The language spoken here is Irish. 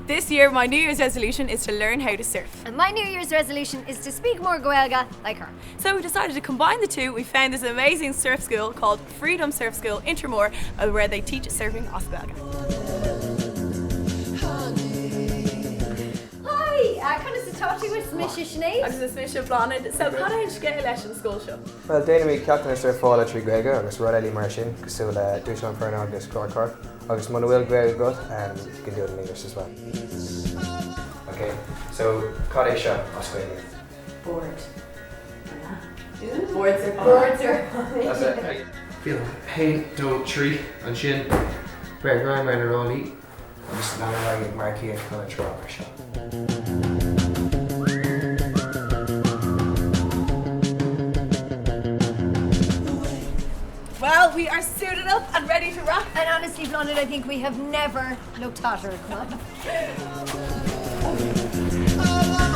This year my New Year's resolution is to learn how to surf. And my New Year's resolution is to speak more Gaeilge like her. So we decided to combine the two. We found this amazing surf school called Freedom Surf School in Tramore uh, where they teach surfing as Gaeilge. Hi! Conas atá tú? Is mise Sinéad. Agus is mise Bláthnaid. So cad é an scéal leis an scoil seo? Bhuel, déanaimid ceachtanna surfála trí Ghaeilge agus rud eile mar sin, cosúil le Dúshlán Fearnáin agus Clár Corp. Agus muna bhfuil Gaeilge agat, you can do it in English as well. Ok, so cad é seo as Gaeilge? Bord. Bord surfála. Bord surfála. That's it. Fíor, haon, dó, trí, ansin beir greim ar na ráillí agus lean ar aghaidh ag marcaíocht chun an trá mar seo. Well, we are suited up and ready to rock. And honestly, Bláthnaid, I think we have never looked hotter. Come on.